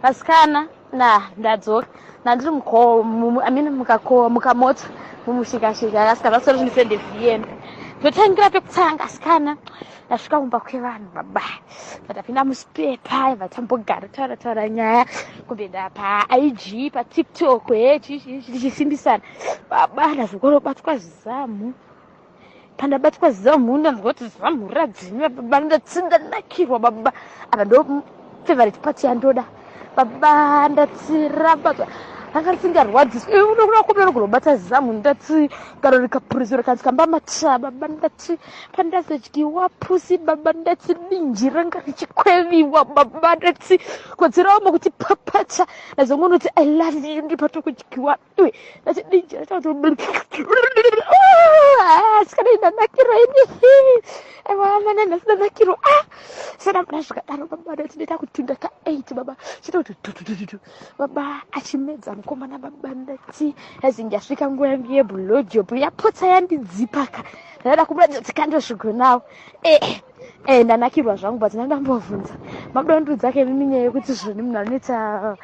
Vasikana, na ndadzoka. Ndandiri muko, I mean mukako, mukamota, mumushikashika. Asikana, vaswera zvindisende VN. Ndotangira pekutanga, asikana. Ndasvika kumba kwevanhu, baba. Ndapinda musipepa, vatambogara taura taura nyaya. Kumbenda pa IG, pa TikTok, he, chi chi chi tichisimbisana. Baba, ndazokorobatwa zamu. Pandabatwa zamu, ndanzwa kuti zamu radzimira, baba, ndatsinda nakirwa, baba. Apa ndo favorite part yandoda. Baba, ndatsira baba. Ranga risingarwadziswi. Iwe unokuda kumbira unogona zamu ndati garo rikapurizwa rikanzi kambamata baba ndati pandazodyiwa pusi baba ndati dinji ranga richikweviwa baba ndati kodzerawo kuti papata ndazongonoti I love you ndipatokudyiwa iwe ndati dinji rachakuti sikadai ndanakirwa ini aiwa mana nhasi ndanakirwa ah saka muna zvakadaro baba ndati ndoita kutunda ka8 baba chita kuti tutututu baba achimedza mukomana baba ndati yazinge yasvika nguva yangu yeblowjob yapotsa yandidzipaka ndada kumuratidza kuti kandozvigonawo eh eh ndanakirwa zvangu but ndandambovhunza mabuda ndiudzake mimi nyaya yekuti zvoni munhu anoita.